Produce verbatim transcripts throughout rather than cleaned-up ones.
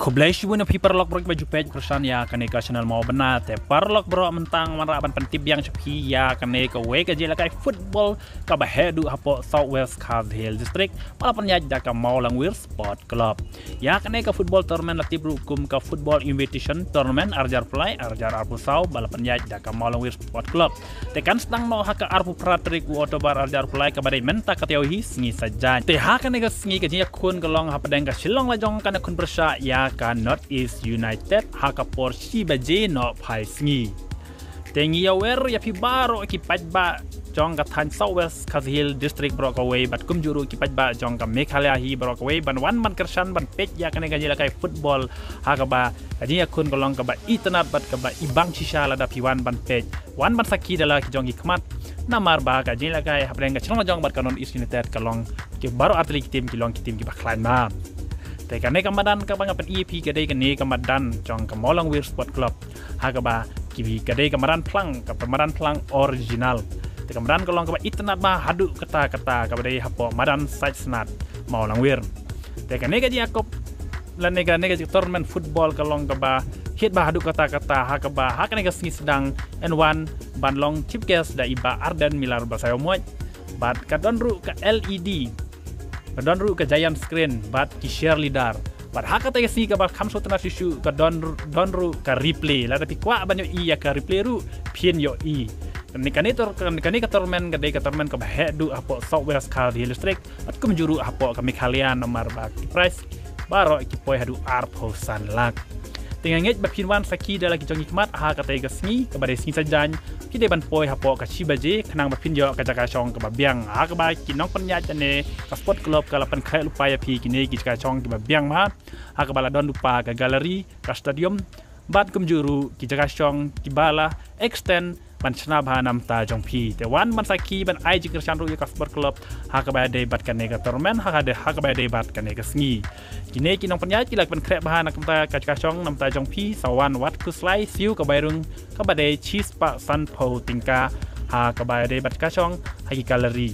Khublei shibun ïa phi paralok baroh kiba ju peit kyrshan ïa kane ka channel Mawbynna. Te paralok baroh, mynta nga wanrah ban pyntip biang sha phi ïa kane kawei ka jingïalehkai football kaba heh duh hapoh South West Khasi Hills District, ba la pynïaid da ka Mawlangwir Sport Club. Ïa kane ka football tournament la tip ruh kum ka Football Invitation Tournament ar hajar arphew lai ar hajar arphew saw, ba la pynïaid da ka Mawlangwir Sport Club. Te kan sdang noh ha ka arphew phra tarik u October ar hajar arphew lai, kaba dei mynta ka taïew hi, sngi Saitjaiñ. Te ha kane ka sngi ka jingïakhun ka long hapdeng ka Shillong Lajong, kan ïakhun pyrshah ïa ka North East United ha ka por shi baje nohphai sngi. Te ngi ïawer ïa phi baroh ki paidbah jong ka thaiñ South West Khasi Hills District baroh kawei, bad kumjuh ruh ki paidbah jong ka Meghalaya hi baroh kawei, ban wan ban kyrshan ban peit ïa kane ka jingïalehkai football, ha kaba ka jingïakhun ka long kaba itynnad bad kaba ibang shisha lada phi wan ban peit, wan ban sakhi da la ki jong ki khmat. Namar ba ka jingïalehkai hapdeng ka Shillong Lajong bad ka North East United ka long, ki baroh artylli ki tim ki long ki tim kiba khlaiñ bha. Te kane ka madan kaba nga pyni ïa phi ka dei kane ka madan jong ka Mawlangwir Sport Club, ha kaba ki, ka dei ka madan phlang, ka madan phlang original. Te ka madan ka long kaba itynnad bha haduh katta katta, kaba dei hapoh madan Saitsnad Mawlangwir. Te kane ka jingïakob lane kane ka jing tournament football ka long kaba hit bha haduh katta katta, ha kaba ha kane ka sngi sdang, yn wan ban long chief guest da i Bah Ardent Miller Basaiawmoit. Bad ka don ruh ka L E D, ka don ruh ka giant screen bad ki cheerleader. Bad ha kata ka sngi kaba kham sngewtynnad shuh shuh, ka don, don ruh ka replay. Lada phi kwah ban ïohi ïa ka replay ruh, phin ïohi. Kane, kane tor-, kane, kane ka tournament ka dei ka tournament kaba heh duh hapoh South West Khasi Hills District, bad kumjuh ruh hapoh ka Meghalaya, namar ba ki prize baroh ki poi haduh arphew san lak. Te nga ngeit ba phin wan sakhi da la ki jong ki khmat ha kata ka sngi, kaba dei sngi Saitjaiñ, phi dei ban poi hapoh ka shi baje, khnang ba phin ïoh ka jaka shong kaba biang. Ha kaba ki nongpynïaid ne ka sport club ka la pynkhreh lypa ïa phi kine ki jaka shong kiba biang bha, ha kaba la don lypa ka gallery, ka stadium, bad kumjuh ruh ki jaka shong kiba la extend ban shna bha na bynta jong phi. Te wan ban sakhi ban ai jingkyrshan ruh ïa ka sport club, ha kaba ïadei bad kane ka tournament, ha kaba ïadei, ha kaba ïadei bad kane ka sngi. Kine ki nongpynïaid ki la pynkhreh bha na ka bynta ka jaka shong na bynta jong phi, sa wan wat khuslai, siew ka bai rung kaba dei shispah sanphew tyngka, ha kaba ïadei bad ka shong ha ki gallery.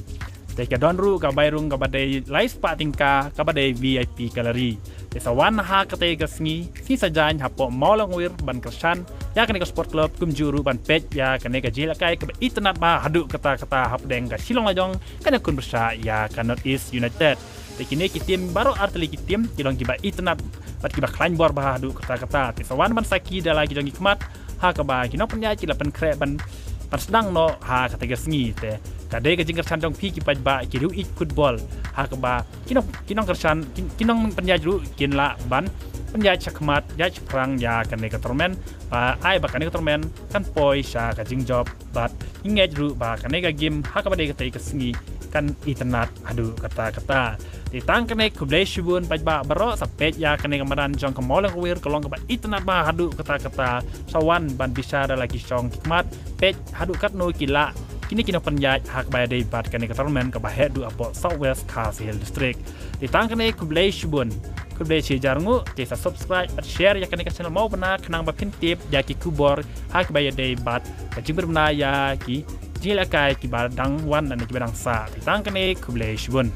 Te ka don ruh ka bai rung kaba dei laispah tyngka, kaba dei V I P gallery. Te sa wan ha kata ka sngi, sngi Saitjaiñ hapoh Mawlangwir ban kyrshan ïa kane ka sport club, kumjuh ruh ban peit ïa kane ka jingïalehkai kaba itynnad bha haduh katta katta hapdeng ka Shillong Lajong, kan ïakhun pyrshah ïa ka North East United. Te kine ki tim baroh artylli ki tim ki long kiba itynnad bad kiba khlaiñ bor bha haduh katta katta. Te sa wan ban sakhi da la ki jong ki khmat, ha kaba ki nongpynïaid ki la pynkhreh ban, ban sdang noh ha kata ka sngi. Te ka dei ka jingkyrshan jong phi ki paidbah, ki riew ïeit football, ha kaba ki nong, ki nongkyrshan, ki, ki nongpynïaid ruh kin lah ban pynïaid shakhmat, ïaid shaphrang ïa kane ka tournament, ba ai ba kane ka tournament kan poi sha ka jingjop, bad ngi ngeit ruh ba kane ka game ha kaba dei kata ka sngi kan itynnad haduh katta katta. Te tang kane, khublei shibun paidbah baroh, sa peit ïa kane ka madan jong ka Mawlangwir, ka long kaba itynnad bha haduh katta katta. Sa wan ban bishar da la ki shong ki khmat, peit haduh katno ki lah kine ki nongpynïaid ha kaba ïadei bad kane ka tournament kaba heh duh hapoh South West Khasi Hills District. Te tang kane, khublei shibun, khublei shihajar nguh. Te sa subscribe bad share ïa kane ka channel Mawbynna, khnang ba phin tip ïa ki khubor ha kaba ïadei bad ka jingpynbna ïa ki jingïalehkai kiba dang wan lane kiba dang sah. Te tang kane, khublei shibun.